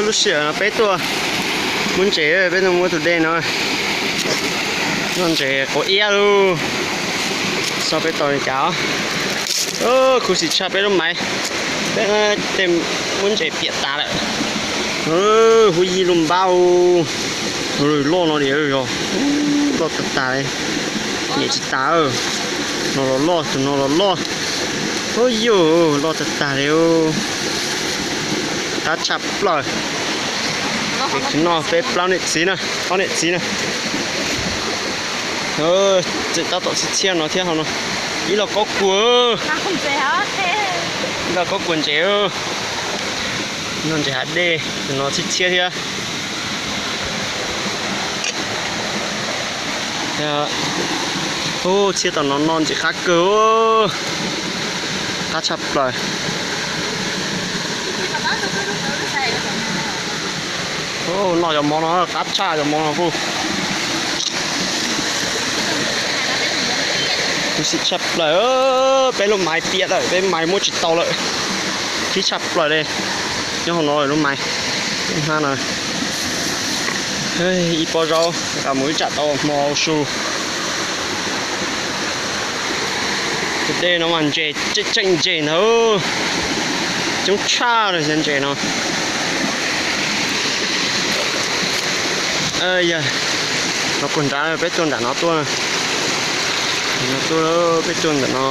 Lub sij hawm no peb tuaj muab ntses, peb tuaj muab tus dej no, noj ntses quav iab lauj. Xyov peb tau li cas. Khuv xim tshaj peb lub maiv, peb tej muab ntses piam tas lawm. Huab yij lub npab, loj no li yog, loj tag tag li, niam tsis tas. No los loj, tus no los loj. Huab yij, loj tag tag li. Qab tshaj plaws. Ces no peb plaub niam txiv na, ob niam txiv na. Tseem tab tom txhiab txhiab no thiab hauv no. Ib los kaub kua, ib los kaub kua ntses. Noj ntses hav dej, tus no txhiab txhiab thiab. Ub, txhiab tom no noj ntses qab kawg, qab tshaj plaws. Noj cov mov no qab tshaj cov mov no kuj. Khuv xim tshaj plaws, peb lub maiv piam lawm, peb maiv muab tsis tau lawm. Khib tshaj plaws li. Nyob hauv no lub maiv. Hnab no ib pob zaub, mus ib tsam tau hmo su. Tus dej no mas ntses tseem tseem ntses ntag, coob tshaj li ntses no. Yog no puag nrad, peb tuaj nram no tuaj. Peb tuaj ntawm no,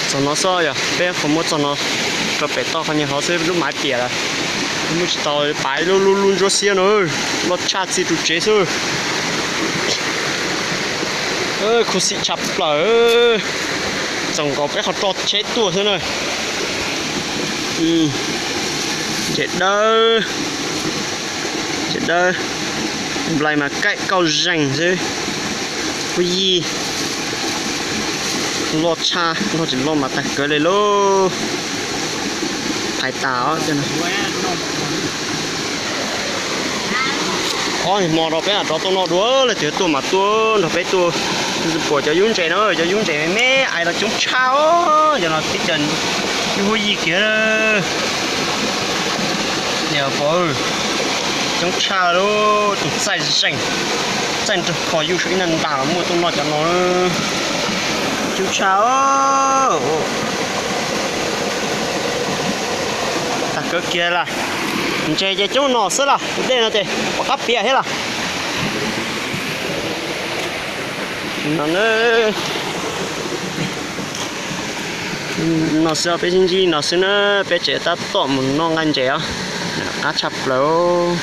txog no xwb yog peb qhov muab txog no rau pem toj qhov niag hov xwb lub maiv piam lawm. Muab tsis tau, pab lub lub lub ntsuab xiab no, loj tshaj txij ru tsev xwb. Khuv xim tshaj plaws, txaus nkaus peb qhov roj tsheb tuaj xwb na. Ntses dawb, ntses dawb, nplai mas kaim kauj zeeg xwb. Huab yij loj tshaj, loj tsis loj mas tag kawg li lauj. Hais tas os. Ob hmo rau peb mam rov tuaj noj dua, leej twg tuaj mas tuaj nrog peb tuaj. Puas cov yub ntses no, cov yub ntses me me ais los coob tshaj os, cov no tib co yub huab yij kiag. Niam pog, coob tshaj lauj, tus txaij zeeg, txaij nrog kho yus ib nta nta los muaj tuaj noj cov no. Coob tshaj, tag kawg kiag lawm. Ntses ces coob no xwb las, tus dej no ces pom qab piam thiab las. No xwb, peb sib ntsib no xwb na, peb tseem tab tom mus noj nqaij ntses os. Qab tshaj plaws.